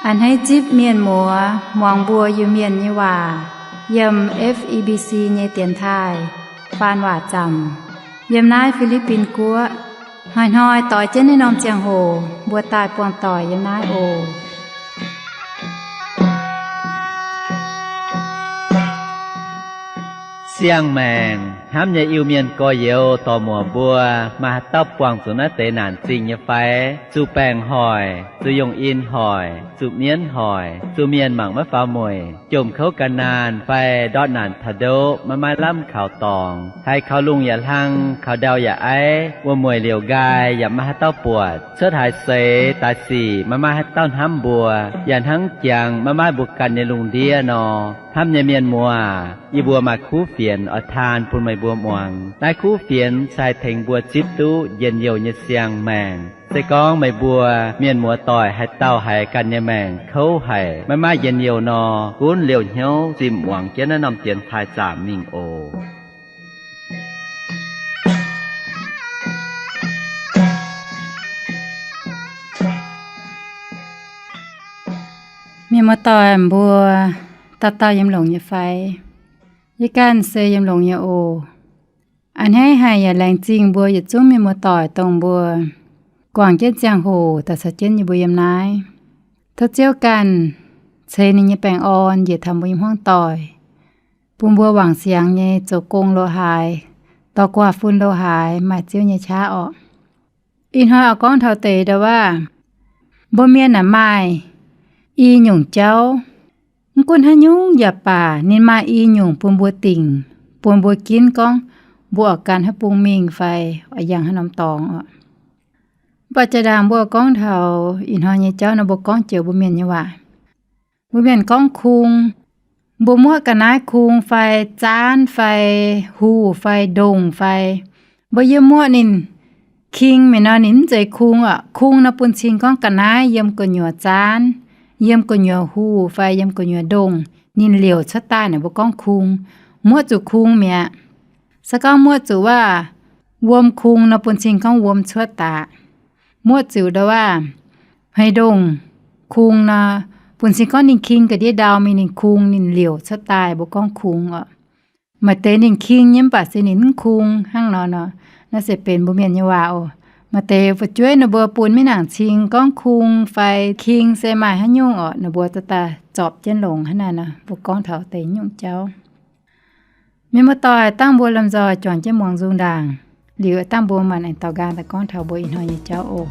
A'hneiv zipv mienh muoz muangx mbuo Iu-Mienh nyei waac yiem F E B C nyei dienx taaih faan waac zaamc yiem naaiv Fi^li^bin Guoqv. Hnoi-hnoi doix jienv naaiv norm ziangh hoc mbuo daaih buangh doic yiem naaiv oc. Siang-maengc hnamv nyei Iu-Mienh gorx-youz dorc-muoc mbuo, maaih haaix dauh buangh zuqc naaiv deix naanc zingh nyei fai? Zuqc baengc hoic, zuqc yongh in hoic, zuqc mienv hoic, zuqc mienh mangc maiv faaux mueic, jomc kouv gan naanh fai ndortv naanc taux ndoqv maiv maaih lamh kaux dorngx, haiz kaux lungh yaac hlang, kaux ndau yaac aiv, wuom-mueic liouc nqaai yaac maiv maaih haaix dauh buatc, cuotv haaix seix daaih sic maiv maaih haaix dauh hnamv mbuo, yaac hnangv jangx maiv maaih mbuo ganh nyei lungh ndiev nor. Hnamv nyei mienh muoz, yie mbuo maaih kuv fienx oix taan bun meih mbuo muangx. Naaiv kuv fienx se haih tengx mbuo zipv duqv njien-youh nyei siang-maengc. Se gorngv meih mbuo mienh muoz doic haaix dauh haiz ganh nyei maengc kouv haic, maiv maaih njien-youh nor, gunv liouh hnyouv zimh muangx jienv naaiv norm dienx taaih zaamc mingh oc. Mienh muoz-doic mbuo, dauh dauh yiem longx nyei fai? Yie ganh se yiem longx nyei oc. A'hneiv haic yaac laengz zingh mbuo yietc zungv mienh muoz-doic dongh mbuo guangc jienv ziangh hoc daaih caux jienv yie mbuo yiem naaiv. Tov Ziouv ganh ceix ninh nyei baengh orn njiec taux mbuo nyei hmuangv doic, bun mbuo wangc siangx nyei zoux gong lo haaix, dorh guaax fun lo haaix, maaih Ziouv nyei qaqv orqc. Ih hnoi oix gorngv taux deix ndau-waav, mbuo mienh aah, maaih i nyungc jauv. Mv gunv haaix nyungc yaac baac, ninh maaih i nyungc bun mbuo dingc, bun mbuo ginv gorngv mbuo oix gan haaix bung mingh fai oix yangh haaix norm dorngx oc. Mv baac jaa-ndaangc mbuo gorngv taux ih hnoi nyei jauv nor, mbuo gorngv joux mbuo mienh nyei waac. Mbuo mienh gorngv kung, mbuo muoqv ga'naaiv kung fai zaanv fai huh fai ndongh fai, mbuo yiem muoqv ninh king mi'aqv nor, ninh mv zeiz kung oc. Kung nor bun cing gorngv ga'naaiv yiem gu'nyuoz zaanv, yiem gu'nyuoz huh fai yiem gu'nyuoz ndongh, ninh liouc cuotv daaih naaic mbuo gorngv kung. Muoqv zuqc kung mi'aqv. Se gorngv muoqv zuqc waac wuom kung nor, bun cing gorngv wuom cuotv daaih. Muoqv zuqc ndau-waav hmei ndongh kung nor, bun cing gorngv ninh king ga'ndiev ndau mingh, ninh kung, ninh liouc cuotv daaih, mbuo gorngv kung oc. Maaih deix ninh king nyei mv baac se ninh mv kung hnangv nor nor. Naaiv se benx mbuo mienh nyei waac oc. Maaih deix fu'jueiv ninh mbuo bun mingh nangc cing gorngv kung fai king se maaih haaix nyungc oc, ninh mbuo daaih zorpc jienv longx hnangv naaiv nor, mbuo gorngv taux deix nyungc jauv. Mienh muoz-doic, dangh mbuo lomh nzoih juangc jienv muangx nzung ndaangc. Liuz dangh mbuo maanc aengx daux nqaang daaih gorngv taux mbuo ih hnoi nyei jauv oc.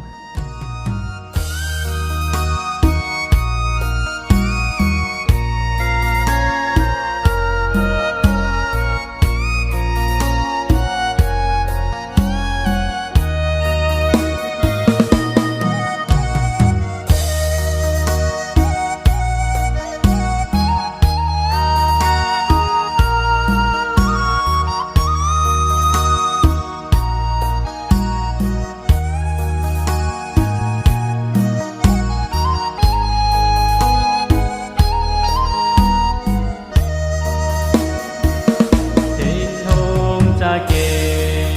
Tin-Hungh za'gengh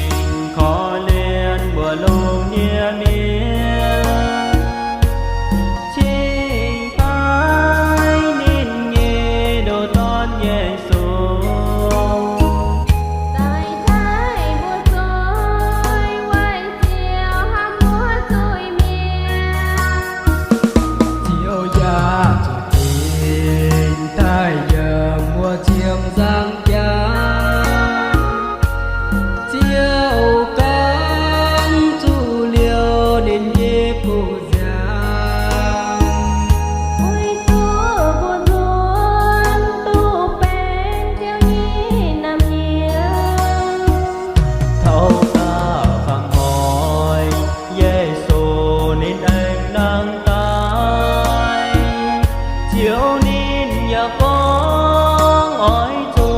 korv-lienh mbuo lungh nyieqc mienh, cingx baaix ninh nyei ndoh Dorn Yesu. Daaih taaih mbuo zuiz, weic Ziouv hnamv mbuo zuiz-mienh. Ziouv yaac zuqc dingc daaih yiem mbuo nziemx nzangc jaax. Ziouv ganh zuqc liouh ninh nyei buoz-nziaamv, weic zuqc mbuo nzuonx duqv benx Ziouv nyei naamh nyiemv. Taux daaih fangx hnoi, Yesu ninh aengx nangh daaih. Ziouv ninh yaac gorngv oix zuqc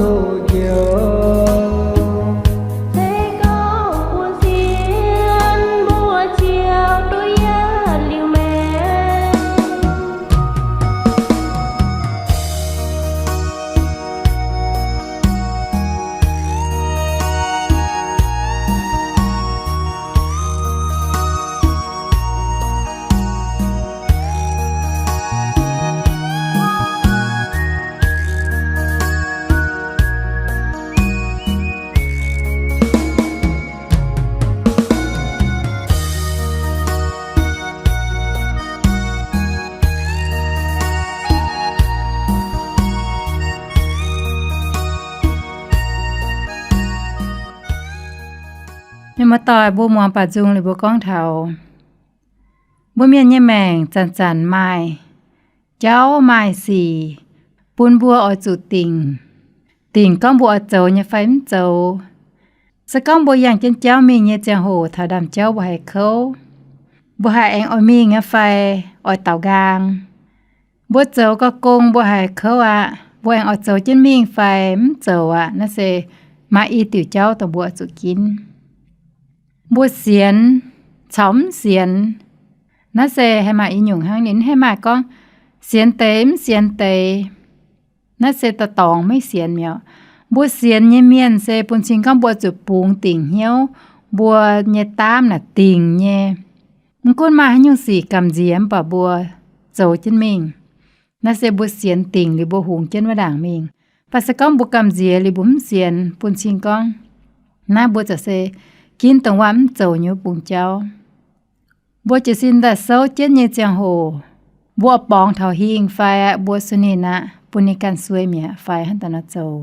Se gorngv bun sienx mbuo ziouc duqv yietv liuz maengx. Mienh muoz-doic, mbuo muangx baaux nzung liuz mbuo gorngv taux mbuo mienh nyei maengc zanc-zanc maaih jauv maaih sic bun mbuo oix zuqc dingc. Dingc gorngv mbuo oix zoux nyei fai mv zoux. Se gorngv mbuo yangh jienv jauv mingh nyei ziangh hoc taux ndaamv-jauv mbuo haiz kouv, mbuo haih aengx oix mingh nyei fai oix daaux nqaang. Mbuo zoux gau gong mbuo haiz kouv aqv, mbuo aengx oix zoux jienv mingh fai mv zoux aqv. Naaiv se maaih i diuc jauv dongh mbuo oix zuqc ginv. Mbuo sienx caux mv sienx, naaiv se haih maaih i nyungc hnangv. Ninh mv haih maaih gorngv sienx deix mv sienx deix. Naaiv se da'dorngx maiv sienx mi'aqv. Mbuo sienx nyei mienh se bun cing gorngv mbuo zuqc bungx dingc hnyouv, mbuo nyei daamv naaic dingc nyei. Mv gunv maaih haaix nyungc sic gamh nziex mv baac mbuo zoux jienv mingh. Naaiv se mbuo sienx dingc liuz mbuo hungx jienv wuov ndaangc mingh. Mv baac se gorngv mbuo gamh nziex liuz mbuo mv sienx, bun cing gorngv naaiv mbuo za'gengh se ginv dongh waac mv zoux nyei wuov bung jauv. Mbuo jiez sin daaih souv jienv nyei ziangh hoc, mbuo borngz taux hingh fai aqv, mbuo sueih ninh aqv, bun ninh ganh sueih mi'aqv fai hnangv daaih nor zoux.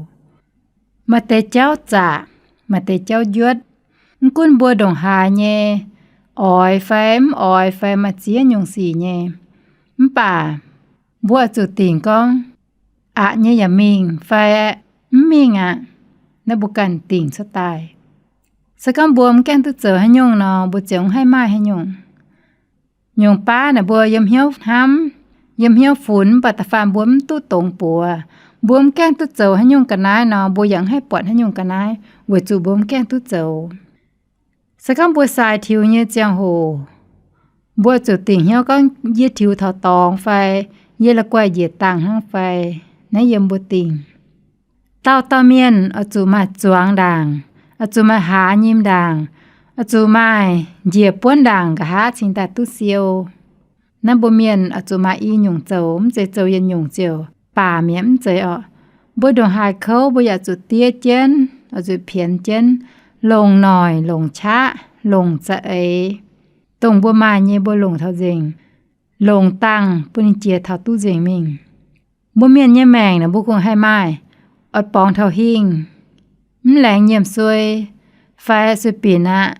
Maaih deix jauv zaqc, maaih deix jauv njuotv. Mv gunv mbuo ndongc haaix nyei, oix fai mv oix fai maaih ziex nyungc sic nyei, mv baac mbuo oix zuqc dingc gorngv aqc nyei yaac mingh fai mv mingh aqv. Naaiv mbuo ganh dingc cuotv daaih. Se gorngv mbuo mv gaengh duqv zoux haaix nyungc nor, mbuo ziouc mv haih maaih haaix nyungc. Nyungc baav naaic mbuo yiem hnyouv hnamv, yiem hnyouv funx, mv baac da'faanh mbuo mv duqv dongz buoz. Mbuo mv gaengh duqv zoux haaix nyungc ga'naaiv nor, mbuo yaac mv haih buatc haaix nyungc ga'naaiv, weic zuqc mbuo mv gaengh duqv zoux. Se gorngv mbuo sai tiux nyei ziangh hoc, mbuo zuqc dingc hnyouv gorngv yie tiux taux dorngx fai yie la'guaih njiec dangh hnangv fai. Naaiv yiem mbuo dingc. Dauh dauh mienh oix zuqc maaih zuangx ndaangc, oix zuqc maaih hlaax nyim ndaangc, oix zuqc maaih njiec buonv ndaangc nqa'haav cingx daaih duqv siou. Naaiv mbuo mienh oix zuqc maaih i nyungc zoux, mv zeiz zoux yietc nyungc ziouc baac mi'aqv, mv zeiz orqc. Mbuo ndongc haaix kouv mbuo yaac zuqc diev jienv, oix zuqc pienx jienv, longc noic, longc qaqv, longc za'eix, dongh mbuo maaih nyei mbuo longc taux nzengc, longc dangh bun ninh jiex taux duqv nzengc mingh. Mbuo mienh nyei maengc naaic mbuo kungx haih maaih oix borngz taux hingh, mv laengz nyiemc suei, fai sueih binc aqv,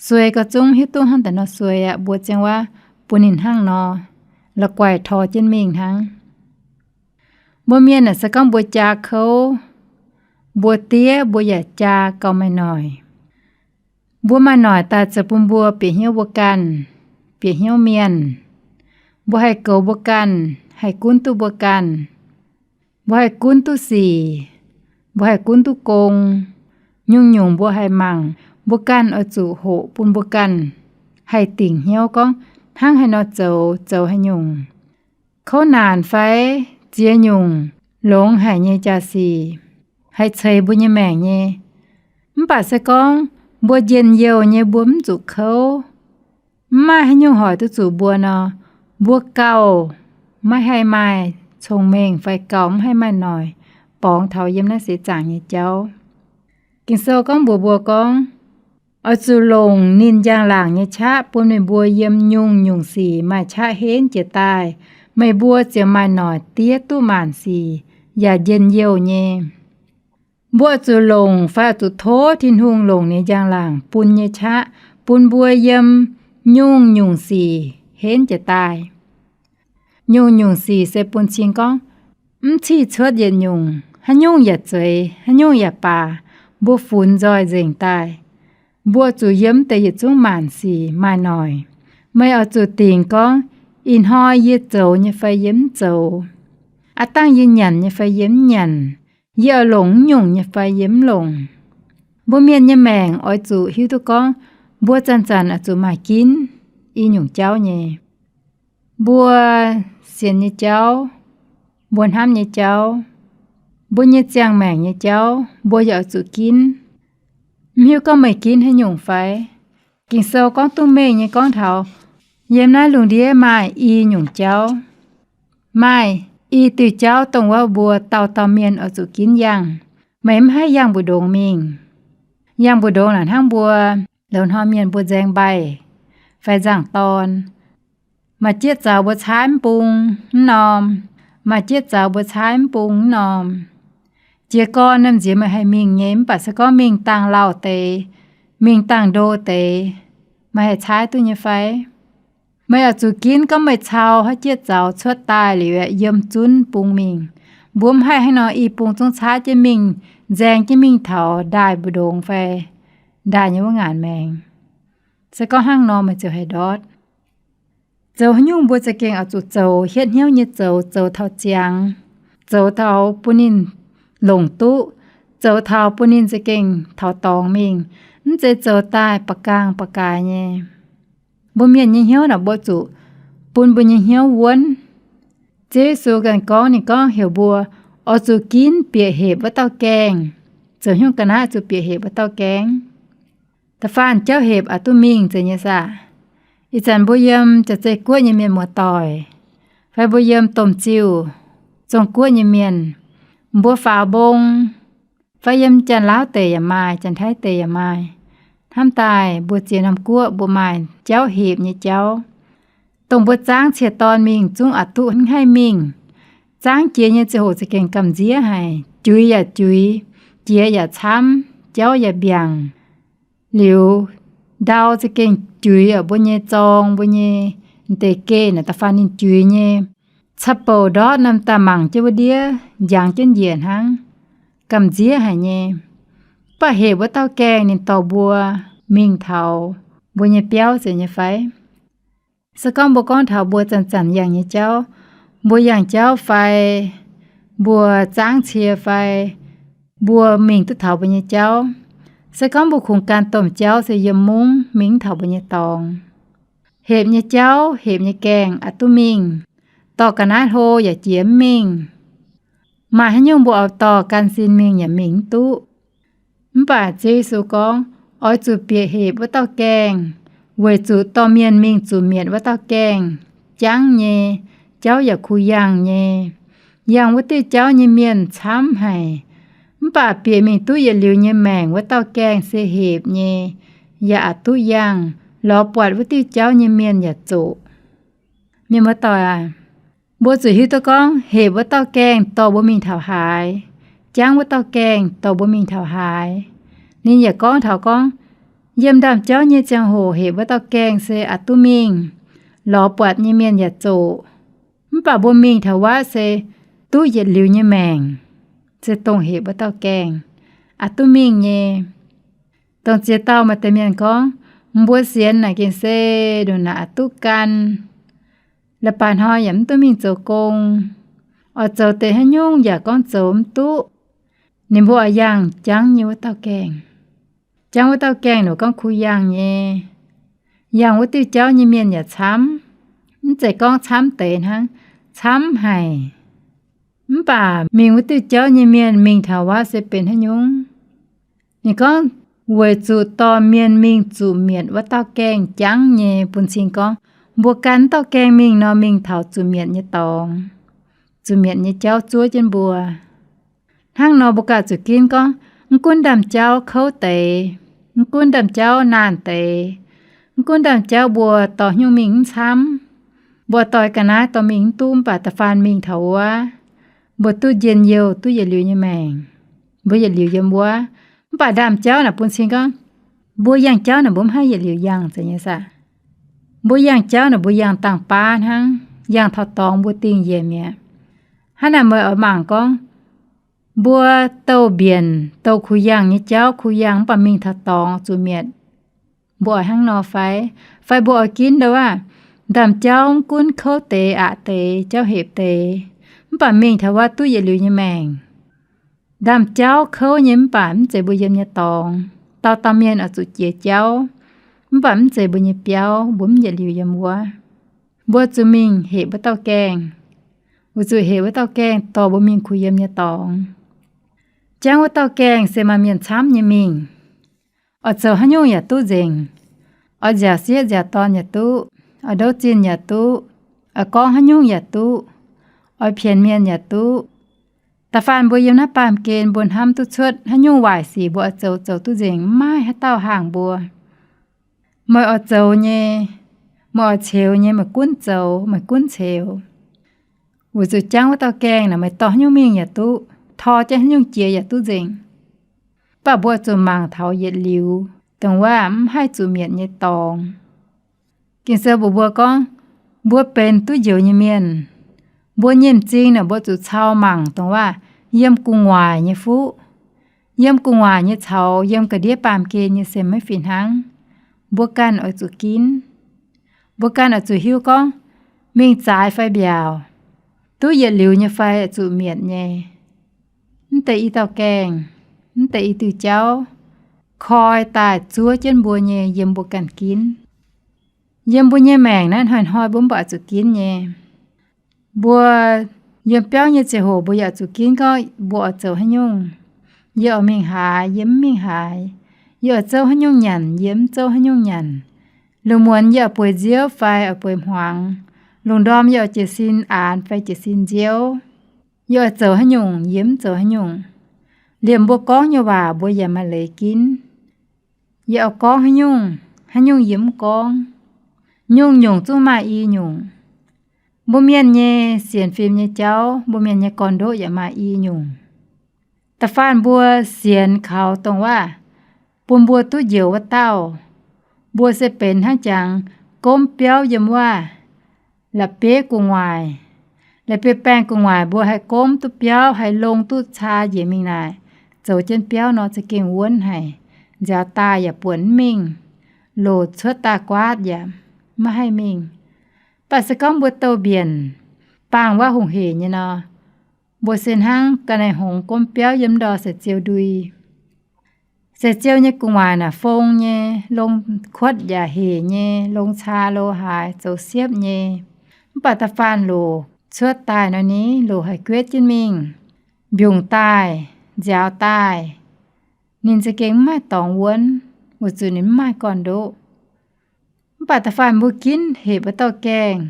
suei gauh zungv hiuv duqv hnangv daaih nor suei aqv, mbuo ziangh waac bun ninh hnangv nor, la'guaih tor jienv mingh hnangv. Mbuo mienh naaic se gorngv mbuo jaa kouv, mbuo diev mbuo yaac jaa gauh maaih noic. Mbuo maaih noic daaih zoux bun mbuo bieqc hnyouv mbuo ganh, bieqc hnyouv mienh. Mbuo haih goux mbuo ganh, haih gunv duqv mbuo ganh. Mbuo haih gunv duqv sic, mbuo haih gunv duqv gong. Nyungc-nyungc mbuo haih mangc, mbuo ganh oix zuqc hoqc bun mbuo ganh haih dingc hnyouv gorngv hnangv haaix nor zoux, zoux haaix nyungc. Kouv naanc fai ziex nyungc longx haic nyei jaa-sic, haih ceix mbuo nyei maengc nyei. Mv baac se gorngv mbuo njien-youh nyei mbuo mv zuqc kouv, mv maaih haaix nyungc hoic duqv zuqc mbuo nor, mbuo gauh maiv haih maaih cong-mengh fai gauh mv haih maaih noic borngz taux yiem naaiv seix zaangc nyei jauv. Ging-Sou gorngv mbuox mbuo gorngv, oix zuqc longc ninh njang-laangc nyei qaqv bun meih mbuo yiem nyungc-nyungc sic maaih qaqv henv jiez daaih. Meih mbuo ziouc maaih noic diev duqv maanc sic yaac njien-youh nyei. Mbuo oix zuqc longc fai oix zuqc tov Tin-Hungh longc ninh njang-laangc bun nyei qaqv bun mbuo yiem nyungc-nyungc sic henv jiez daaih. Nyungc-nyungc sic se bun cing gorngv mv cih cuotv yietc nyungc, haaix nyungc yaac zeiz, haaix nyungc yaac baac, mbuo funx nzoih nzengc daaih. Mbuo zuqc yiem deix yietc zungv maanc sic maaih noic. Meih oix zuqc dingc gorngv, ih hnoi yie zoux nyei fai yie mv zoux, aav dangh yie nyanc nyei fai yie mv nyanc, Yie oix longc naaiv nyungc nyei fai yie mv longc? Mbuo mienh nyei maengc oix zuqc hiuv duqv gorngv mbuo zanc-zanc oix zuqc maaih ginv i nyungc jauv nyei. Mbuo sienx nyei jauv, mbuo hnamv nyei jauv, mbuo nyei ziangh maengc nyei jauv, mbuo yaac oix zuqc ginv. Mv hiuv gorngv meih ginv haaix nyungc fai? Ging-Sou gorngv duqv mengh nyei gorngv taux yiem naaiv lungh ndiev maaih i nyungc jauv. Maaih i diuh jauv dongh wuov mbuo dauh dauh mienh oix zuqc ginv yangh. Meih mv haih yangh mbu'ndongx mingh. Yangh mbu'ndongx naaic hnangv mbuo loz-hnoi mienh mbuo nzaeng mbaih fai nzangc-dorn. Maaih jieqv zaux mbuo caaiv mv bung mv norm, maaih jieqv zaux mbuo caaiv mv bung mv norm. Jiez gorn naaiv nziex meih haih mingh nyei, mv baac se gorngv mingh dangh lauh deix, mingh dangh ndo deix, meih haih caaiv duqv nyei fai? Meih oix zuqc ginv gorngv meih cau haaix jieqv zaux cuotv daaih liuz yiem zunv bung mingh. Mbuo mv haih hnangv nor i bung zungv caaiv jienv mingh, nzaeng jienv mingh taux ndaaih mbu'ndongx fai ndaaih nyei wuov ngaanc maengx. Se gorngv hnangv nor meih ziouc haih ndortv. Zoux haaix nyungc mbuo za'gengh oix zuqc zoux hietv hnyouv nyei zoux, zoux taux ziangx, zoux taux bun ninh longc duqv, zoux taux bun ninh za'gengh taux dorngx mingh, mv zeiz zoux daaih ba'gaang ba'gaaix nyei. Mbuo mienh nyei hnyouv naaic mbuo zuqc bun mbuo nyei hnyouv wuonv. Ziouv Yesu ganh gorngv, ninh gorngv heuc mbuo oix zuqc ginv bieqc hepc wuov dauh gaengh. Zoux haaix nyungc ga'naaiv zuqc bieqc hepc wuov dauh gaengh? Da'faanh jauv hepc aqc duqv mingh zeiz nyei saah? Ih zanc mbuo yiem jaax zeiv guoqv nyei mienh muoz-doic, fai mbuo yiem domh ziuh, Zong-Guoqv nyei mienh, mbuo faaux mbong, fai yiem Janx-Laauv deic yaac maaih, Janx-Taiv deic yaac maaih, hnamv daaih mbuo ziex norm guoqv mbuo maaih jauv hepc nyei jauv, dongh mbuo zaangv cie-dorn mingh zungv aqc duqv mv haih mingh. Zaangv jiex nyei ziangh hoc za'gengh gamh nziev haic, juix yaac juix, jiex yaac camv, jauv yaac mbiaangc. Liuz, ndau za'gengh juix mbuo nyei zorng, mbuo nyei deix geh naaic da'faanh ninh juix nyei, ca'bouc ndortv norm daaih mangc jienv wuov ndiev, njangx jienv njiec hnangv, gamh nziev haic nyei. Mv baac hepc wuov dauh gaengh ninh dorh mbuo mingh taux mbuo nyei biauv zeiz nyei fai? Se gorngv mbuo gorngv taux mbuo zanc-zanc yangh nyei jauv, mbuo yangh jauv fai, mbuo zaangv cie fai, mbuo mingh duqv taux mbuo nyei jauv. Se gorngv mbuo kungx gan domh jauv se yiem mungv mingh mv taux mbuo nyei dorngx. Hepc nyei jauv, hepc nyei gaengh aqc duqv mingh, dorh ga'naaiv hlo yaac jiex mv mingh. Maaih haaix nyungc mbuo oix dorh gan sin mingh yaac mingh mv duqv. Mv baac Ziouv Yesu gorngv, oix zuqc bieqc hepc wuov dauh gaengh, weic zuqc dorh mienh mingh zuqc mietc wuov dauh gaengh jangv nyei, jauv yaac kuh yangh nyei. Yangh wuov diuh jauv nyei mienh camv haic. Mv baac bieqc mingh duqv yietc liuz nyei maengc wuov dauh gaengh se hepc nyei, yaac aqc duqv yangh, lorz buatc wuov diuh jauv nyei mienh yaac zoqc. Mienh muoz-doic aac, mbuo zuqc hiuv duqv gorngv hepc wuov dauh gaengh dorh mbuo mingh taux haaix, jangv wuov dauh gaengh dorh mbuo mingh taux haaix. Ninh yaac gorngv taux gorngv, yiem ndaamv-jauv nyei ziangh hoc hepc wuov dauh gaengh se aqc duqv mingh, lorz buatc nyei mienh yaac zoqc. Mv baac mbuo mingh taux wuov se duqv yietc liuz nyei maengc, se dongh hepc wuov dauh gaengh aqc duqv mingh nyei. Dongh ziex dauh maaih deix mienh gorngv, mbuo sienx naaic gengh se ndongc naaic aqc duqv gan, la'baaih hnoi yaac mv duqv mingh zoux gong, oix zoux deix haaix nyungc yaac gorngv zoux mv duqv. Ninh mbuo oix yangh jangv nyei wuov dauh gaengh. Jangv wuov dauh gaengh ninh gorngv kuh yangh nyei. Yangh wuov diuh jauv nyei mienh yaac camv, mv zeiz gorngv camv deix hnangv, camv haic. Mv baac mingh wuov diuh jauv nyei mienh mingh taux wuov se benx haaix nyungc? Ninh gorngv, weic zuqc dorh mienh mingh zuqc mietc wuov dauh gaengh jangv nyei bun cing gorngv, mbuo gan wuov dauh gaengh mingh nor mingh taux zuqc mietc nyei dorngx, zuqc mietc nyei jauv zuov jienv mbuo. Hnangv nor mbuo gauh zuqc ginv gorngv, mv gunv ndaamv-jauv kouv deix, mv gunv ndaamv-jauv naanh deix, mv gunv ndaamv-jauv mbuo dorh nyungc mingh mv camv, mbuo dorh ga'naaiv dorh mingh mv duqv, mv baac da'faanh mingh taux wuov, mbuo duqv njien-youh, duqv yietc liuz nyei maengc, mbuo yietc liuz yiem wuov. Mv baac ndaamv-jauv naaic bun cing gorngv, mbuo yangh jauv naaic mbuo mv haih yietc liuz yangh zeiz nyei saah? Mbuo yangh jauv naaic mbuo yangh dangh baav hnangv, yangh taux dorngx mbuo dingh yiemc mi'aqv. Hnangv naaic meih oix mangc gorngv, mbuo douh mbienc, douh kuh yangh nyei jauv, kuh yangh mv baac mingh taux dorngx zuqc mietc, mbuo oix hnangv nor fai? Fai mbuo oix ginv ndo aav, ndaamv-jauv mv gunv kouv deix, aqc deix, jauv hepc deix, mv baac mingh taux wuov duqv yietc liuz nyei maengc. Ndaamv-jauv kouv nyei mv baac mv zeiz mbuo yiem nyei dorngx. Dauh dauh mienh oix zuqc jiex jauv, mv baac mv zeiz mbuo nyei biauv, mbuo mv yietc liuz yiem wuov. Mbuo zuqc mingh hepc wuov dauh gaengh. Mbuo zuqc hepc wuov dauh gaengh dorh mbuo mingh kuh yiem nyei dorngx. Jangv wuov dauh gaengh se maaih mienh camv nyei mingh. Oix zoux haaix nyungc yaac duqv nzengc. Oix nziaauc sieqv nziaauc dorn yaac duqv, oix ndouv zinh yaac duqv, oix gorngv haaix nyungc yaac duqv, oix pienx mienh yaac duqv. Da'faanh mbuo yiem naaiv baamh gen mbuo hnamv duqv cuotv haaix nyungc waaic sic mbuo oix zoux zoux duqv nzengc, mv maaih haaix dauh haangh mbuo. Meih oix zoux nyei, meih oix ceux nyei, meih gunv zoux, meih gunv ceux. Weic zuqc jangv wuov dauh gaengh naaic meih dorh haaix nyungc mingh yaac duqv, tor jienv haaix nyungc jiex yaac duqv nzengc. Mv baac mbuo oix zuqc mangc taux yietc liuz, dongh waac mv haih zuqc mietc nyei dorngx. Ging-Sou mbuox mbuo gorngv, mbuo benx duqv njoux nyei mienh, mbuo nyei m'zing naaic mbuo zuqc cau mangc dongh waac yiem gu'nguaaic nyei fuqv. Yiem gu'nguaaic nyei caux yiem ga'ndiev baamh gen nyei se maiv fih hnangv. Mbuo ganh oix zuqc ginv. Mbuo ganh oix zuqc hiuv gorngv mingh zaaix fai mbiaauc, duqv yietc liuz nyei fai oix zuqc mietc nyei. Mv deix i dauh gaengh, mv deix i diuh jauv koi daaih zuov jienv mbuo nyei yiem mbuo ganh ginv. Yiem mbuo nyei maengc naaiv hnoi-hnoi mbuo mv baac oix zuqc ginv nyei. Mbuo yiem biauv nyei ziangh hoc mbuo yaac zuqc ginv gorngv mbuo oix zoux haaix nyungc. Yie oix mingh haaix, yie mv mingh haaix. Yie oix zouv haaix nyungc nyanc, yie mv zouv haaix nyungc nyanc. Lungh muonz yie oix bueix nziouv fai oix bueix hmuangx. Lungh ndorm yie oix jiez sin aanx fai jiez sin nziouv. Yie oix zoux haaix nyungc, yie mv zoux haaix nyungc. Liemh mbuo gorngv nyei waac mbuo yaac maaih leiz ginv. Yie oix gorngv haaix nyungc, haaix nyungc yie mv gorngv. Nyungc-nyungc zungv maaih i nyungc. Mbuo mienh nyei sienx fim nyei jauv, mbuo mienh nyei gorn-ndoqv yaac maaih i nyungc. Da'faanh mbuo sienx kaux dongh waac bun mbuo duqv njoux wuov dauh, mbuo se benx hnangv jangx gomv biauv yiem wuov la'bieiv gu'nguaaic. La'bieiv baengh gu'nguaaic mbuo haih gomv duqv biauv, haih longh duqv caa njiec mingh naaic, zoux jienv biauv nor za'gengh wuonv haic. Nziaaux daaih yaac buonc mv mingh, loc cuotv daaih guaatv yaac maiv haih mingh. Mv baac se gorngv mbuo douh mbienc, baangh wuov hungh hec nyei nor, mbuo se hnangv ga'naaiv hngongx gomv biauv yiem ndor seix ziou ndui. Seix ziou nyei gu'nguaaic naaic fong nyei, longh kuotv yaac hec nyei, longh caa lo haaix zoux siepv nyei. Mv baac da'faanh loc cuotv daaih nor, ninh loc haih guetv jienv mingh, mbiungc daaih, nziaaux daaih, ninh za'gengh mv maaih dorngx wuonv, weic zuqc ninh mv maaih gorn-ndoqv. Mv baac da'faanh mbuo ginv hepc wuov dauh gaengh,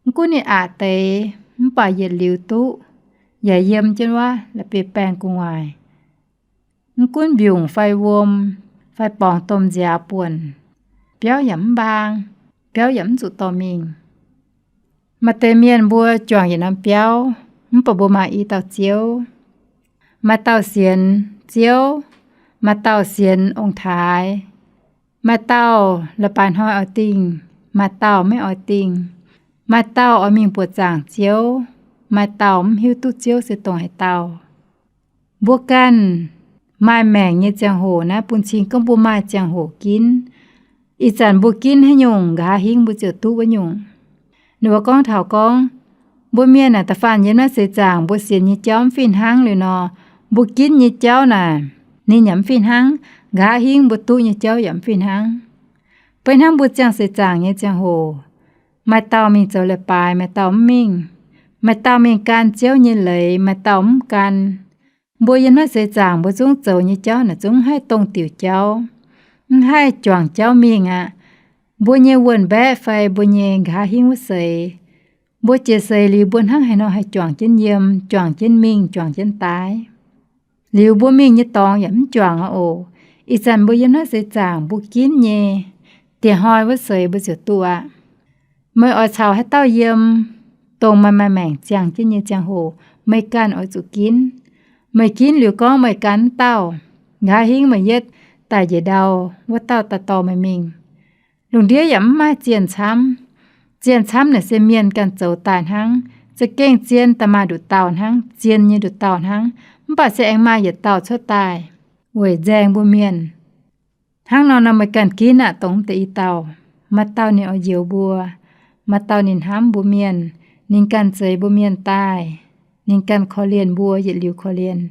mv gunv ninh aqc deix, mv baac yietc liuz duqv, yaac yiem jienv wuov la'bieiv baengh gu'nguaaic. Mv gunv mbiungc fai wuom, fai borngz domh nziaaux buonc, biauv yaac mv mbaang, biauv yaac mv zuqc dorh mingh. Maaih deix mienh mbuo juangc yietc norm biauv, mv baac mbuo maaih i dauh Ziouv. Maaih dauh sienx Ziouv, maaih dauh sienx ong-taaix. Maaih dauh la'baaix hnoi oix dingh, maaih dauh maiv oix dingh. Maaih dauh oix mingh buoqc zaangc Ziouv, maaih dauh mv hiuv duqv Ziouv se dongh haaix dauh. Mbuo ganh maaih maengc nyei ziangh hoc naaiv bun cing gorngv mbuo maaih ziangh hoc ginv. Ih zanc mbuo ginv haaix nyungc, nqa'haav hingv mbuo ziouc duqv wuov nyungc. Ninh mbuo gorngv taux gorngv, mbuo mienh naaic da'faanh yiem naaiv seix zaangc mbuo sienx nyei jauv mv fih hnangv liuz nor, mbuo ginv nyei jauv naaic, ninh yaac mv fih hnangv, nqa'haav hingv mbuo duqv nyei jauv yaac mv fih hnangv. Beiv hnangv mbuo ziangh seix zaangc nyei ziangh hoc, maaih dauh mingh zoux leiz-baaix, maaih dauh mv mingh. Maaih dauh mingh gan Ziouv nyei leiz, maaih dauh mv gan. Mbuo yiem naaiv seix zaangc mbuo zungv zoux nyei jauv naaic zungv mv haih dongh diuc jauv, mv haih juangc jauv mingh aqv. Mbuo nyei wuon-mbaeqv fai mbuo nyei nqa'haav hingv wuov seix, mbuo jiex seix liuz mbuo hnangv haaix nor haih juangc jienv yiem, juangc jienv mingh, juangc jienv daaih. Liuz mbuo mingh nyei dorngx yaac mv juangc aqv oc. Ih zanc mbuo yiem naaiv seix zaangc mbuo ginv nyei, dieh hnoi wuov seix mbuo ziouc duqv aqv. Meih oix caux haaix dauh yiem, dongh meih maaih maengc ziangh jienv nyei ziangh hoc, meih ganh oix zuqc ginv. Meih ginv liuz gorngv meih gan wuov dauh, nqa'haav hingv meih yietv daaih njiec ndau, wuov dauh daaih dorh meih mingh. Lungh ndiev yaac mv maaih zienh camv. Zienh camv naaic se mienh ganh zoux daaih hnangv. Za'gengh zien daaih maaih nduqc dauh hnangv, zien nyei nduqc dauh hnangv, mv baac se aengx maaih yietc dauh cuotv daaih weic nzaeng mbuo mienh. Hnangv nor nor meih ganh ginv aqv, dongh deix i dauh. Maaih dauh ninh oix njoux mbuo, maaih dauh ninh hnamv mbuo mienh, ninh ganh zeix mbuo mienh daaih, ninh ganh korv-lienh mbuo yietc liuz korv-lienh.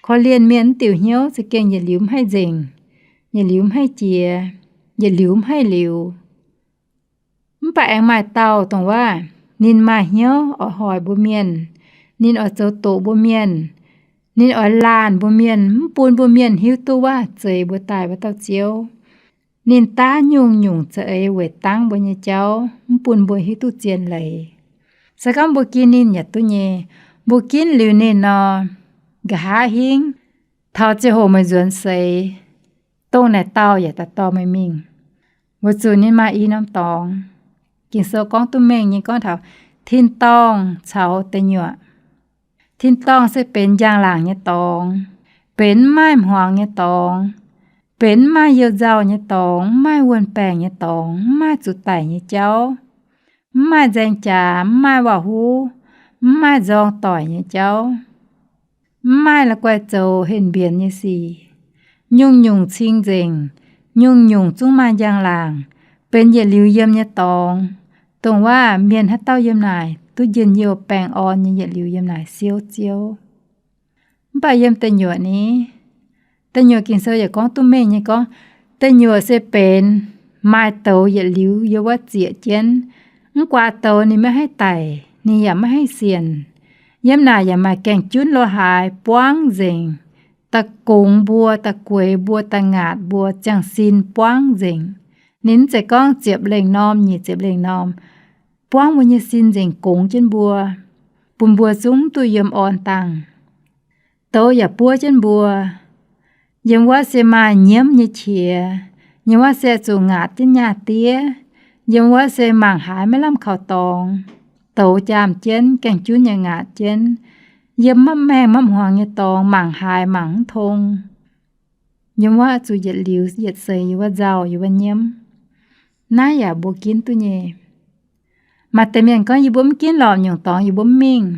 Korv-lienh mienh mv diuc hnyouv za'gengh yietc liuz mv haih nzengc, yietc liuz mv haih jiex, yietc liuz mv haih liuz. Mv baac aengx maaih dauh dongh waac, ninh maaih hnyouv oix hoic mbuo mienh, ninh oix zoux doqc mbuo mienh, ninh oix laanh mbuo mienh, mv bun mbuo mienh hiuv duqv waac zeix mbuo daaih wuov dauh Ziouv. Ninh daav nyungc-nyungc za'eix weic dangv mbuo nyei jauv, mv bun mbuo hiuv duqv zien leiz. Se gorngv mbuo ginv ninh yaac duqv nyei. Mbuo ginv liuz ninh nor, nqa'haav hingv taux ziangh hoc meih nzuonx seix, dongh naaic dauh yaac daaih dorh meih mingh. Weic zuqc ninh maaih i norm dorngx. Ging-Sou gorngv duqv mengh nyei gorngv taux tin-dorngh caux deic nyuoqc. Tin-dorngh se benx njang-laangc nyei dorngx, benx mv maaih hmuangx nyei dorngx, benx mv maaih you-nzauh nyei dorngx, mv maaih wuon-baengc nyei dorngx, mv maaih zuqc daic nyei jauv, mv maaih nzaeng jaax, mv maaih waac-huv, mv maaih nzorng doic nyei jauv, mv maaih la'guaih zoux henh mbienx nyei sic. Nyungc-nyungc cing-nzengc, nyungc-nyungc zungv maaih njang-laangc, benx yietc liuz yiem nyei dorngx, dongh waac mienh haaix dauh yiem naaic duqv njien-youh baengh orn nyei yietc liuz yiem naaic siouv ziouv. Mv baac yiem deic nyuoqc ni, deic nyuoqc Ging-Sou yaac gorngv duqv mengh nyei gorngv, deic nyuoqc se benx maaih douz yietc liuz yiem wuov zieqc jienv. Mv guaax douz ninh maiv haih daic, ninh yaac maiv haih sienc. Yiem naaic yaac maaih gaengh junv lo haaix buangv nzengc, da'gongx mbuo, da'gueix mbuo, da'ngaatc mbuo, ziangh sin buangv nzengc. Ninh mv zeiz gorngv ziepc lengh norm, nyic ziepc lengh norm, buangv mbuo nyei sin nzengc gongx jienv mbuo, bun mbuo zungv duqv yiem orn dangh. Douz yaac buov jienv mbuo. Yiem wuov se maaih nyiemv nyei qiex. Yiem wuov se zuqc ngaatc jienv nyaah diev. Yiem wuov se mangc haaix maiv lamh kaux dorngx. Douz jaam jienv, gaengh junv nyei ngaatc jienv. Yiem mapv maengh mapv hmuangx nyei dorngx, mangc haaix mangc mv tong. Yiem wuov zuqc yietc liuz yietc seix yiem wuov nzauh, yiem wuov nyiemv. Naaiv yaac mbuo ginv duqv nyei. Maaih deix mienh gorngv, yie mbuo mv ginv lorqc, nyungc dorngx yie mbuo mv mingh.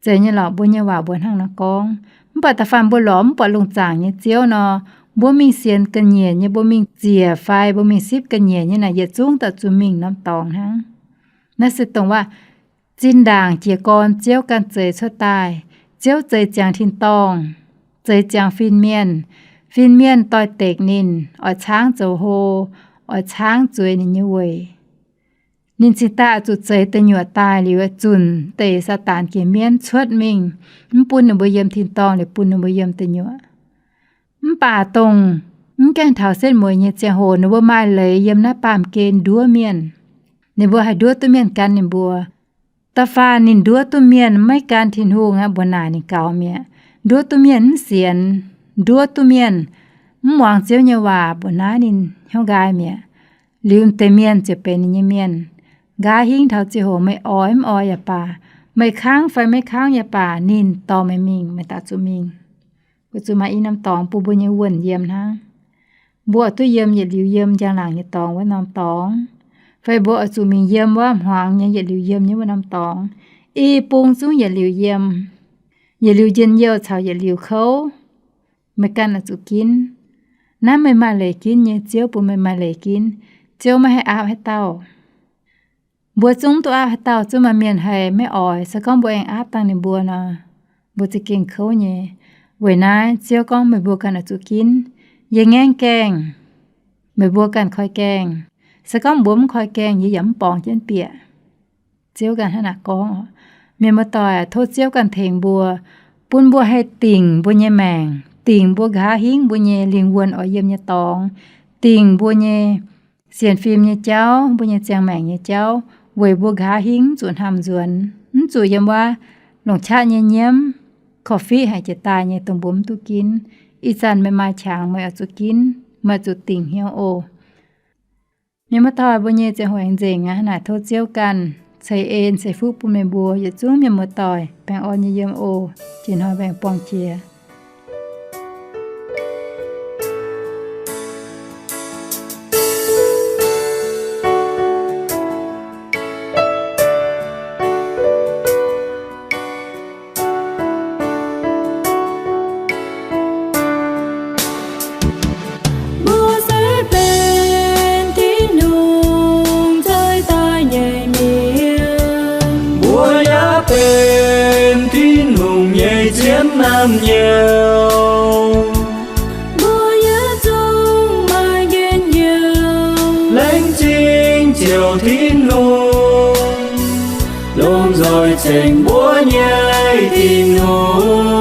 Zeiz nyei lorqc, mbuo nyei waac mbuo hnangv nor gorngv. Mv baac da'faanh mbuo lorz mv buatc lungh zaangc nyei Ziouv nor, mbuo mingh sienx ga'nyiec nyei, mbuo mingh ziec fai mbuo mingh sipv ga'nyiec nyei naaic, yietc zungv daaih zuqc mingh norm dorngx hnangv. Naaiv se dongh waac zinh ndaangc jiez gorn Ziouv ganh zeix cuotv daaih. Ziouv zeix ziangx tin-dorngh, zeix ziangx fin-mienh. Fin-mienh doix-dekc ninh, oix caangv zoux hlo, oix caangv zueiz ninh nyei weic. Ninh cingx daaih oix zuqc zeix deic-nyuoqc daaih liuz, zunc deix Saadaan jiex mienv cuotv mingh, mv bun ninh mbuo yiem tin-dorngh liuz bun ninh mbuo yiem deic-nyuoqc. Mv baac dongh mv gaengh taux setv mueiz nyei ziangh hoc, ninh mbuo maaih leiz yiem naaiv baamh gen nduov mienh. Ninh mbuo haih nduov duqv mienh gan ninh mbuo. Da'faanh ninh nduov duqv mienh maiv gan Tin-Hungh aqv, mbuox naaic ninh gaux mi'aqv. Nduov duqv mienh mv sienx, nduov duqv mienh mv muangx Ziouv nyei waac, mbuox naaiv ninh hnyouv nqaai mi'aqv. Liuz deix mienh ziouc benx ninh nyei mienh. Nqa'haav hingv taux ziangh hoc meih oix mv oix yaac baac, meih kangv fai maiv kangv yaac baac, ninh dorh meih mingh, meih daaih zuqc mingh. Weic zuqc maaih i norm dorngx bun mbuo nyei wuonh yiem hnangv. Mbuo oix duqv yiem yietc liuz yiem njang-laangc nyei dorngx wuov norm dorngx, fai mbuo oix zuqc mingh yiem wuov hmuangx nyei yietc liuz yiem nyei wuov norm dorngx. I bung zungv yietc liuz yiem, yietc liuz njien-youh caux yietc liuz kouv. Meih ganh oix zuqc ginv. Naaiv meih maaih leiz ginv nyei, Ziouv bun meih maaih leiz ginv. Ziouv maiv haih aapv haaix dauh. Mbuo zungv duqv aapv haaix dauh. Zungv maaih mienh haih maiv oix. Se gorngv mbuo aengx aapv dangh ninh mbuo nor, mbuo za'gengh kouv nyei. Weic naaiv Ziouv gorngv meih mbuo ganh oix zuqc ginv. Yie ngaengv gaengh, meih mbuo ganh koi gaengh. Se gorngv mbuo mv koi gaengh, yie yaac mv borngz jienv bieqc. Ziouv ganh hnangv naaic gorngv oc. Mienh muoz-doic, tov Ziouv ganh tengx mbuo, bun mbuo haih dingc mbuo nyei maengc, dingc mbuo nqa'haav hingv mbuo nyei lingh wuonh oix yiem nyei dorngx, dingc mbuo nyei sienx fim nyei jauv, mbuo nyei ziangh maengc nyei jauv, weic mbuo nqa'haav hingv mv zuqc hnamv nzuonx, mv zuqc yiem wuov longc qaqv nyei nyiemv, korv-fiqv haic jiex daaih nyei dongh mbuo mv duqv ginv. Ih zanc meih maaih qangx meih oix zuqc ginv, meih oix zuqc dingc hnyouv oc. Mienh muoz-doic, mbuo nyei ziangh hoc aengx nzengc aqv. Naaic tov Ziouv ganh ceix en ceix fuqv bun meih mbuo yietc zungv mienh muoz-doic baengh orn nyei yiem oc. Jiex hnoi mbaengx-borng jiex. Mbuo se benx Tin-Hungh nzoih daaih nyei mienh. Mbuo yaac benx Tin-Hungh nyei ziex Naamh nyouz, mbuo yietc zungv maaih njien-youh. Laengz zingh Ziouv Tin-Hungh, lomh nzoih ceng mbuo nyei Tin-Hungh.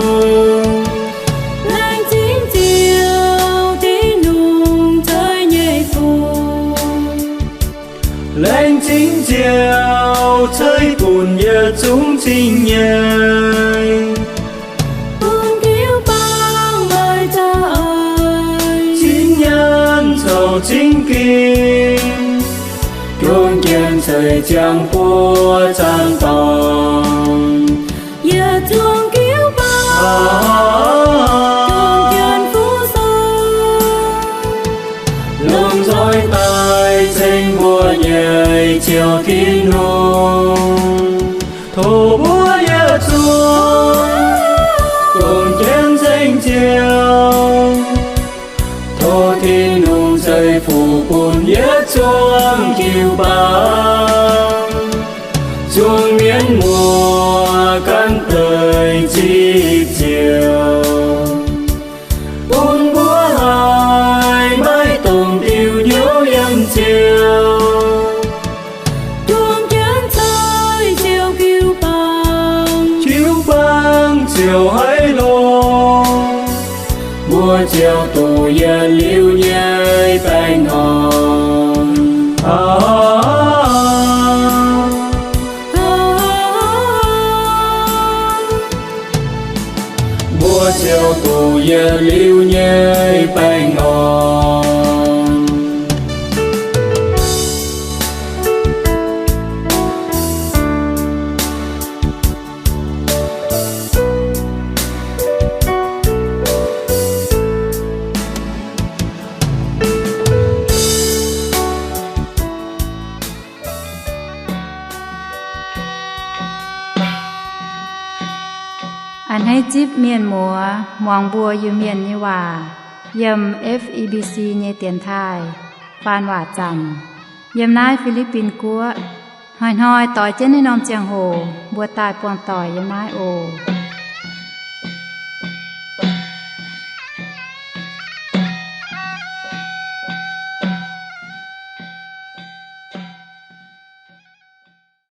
Laengz zingh Ziouv Tin-Hungh ceix nyei fuqv. Laengz zingh Ziouv ceix bun yietc zungv cing nyei. Bun jiu-baang maaih za'eix, cing nyaanh caux cing ging. Juang jienv ceix ziangh buoz zaangc dorngh. Yietc zungv jiu-baang, juang jienv fuqv sou. Lomh nzoih daaih ceng mbuo nyei Ziouv Tin-Hungh. Tov mbuo yietc zungv dongh jienv ceng Ziouv. Tov Tin-Hungh ceix fuqv bun yietc zungv jiu-baang, zuangx mienh muoz gan deix zipv Ziouv, bun mbuo haih maiv dungx diuh hnyouv yiem Ziouv. Juang jienv ceix Ziouv jiu-baang, jiu-baang ziouc haiz longx. Mbuo ziouc duqv yietc liuz nyei baengh orn. Mbuo ziouc duqv yietc liuz nyei baengh orn. A'hneiv zipv mienh muoz muangx mbuo Iu-Mienh nyei waac yiem F E B C nyei dienx taaih faan waac zaamc yiem naaiv Fi^li^bin Guoqv. Hnoi-hnoi doix jienv naaiv norm ziangh hoc mbuo daaih buangh doic yiem naaiv oc.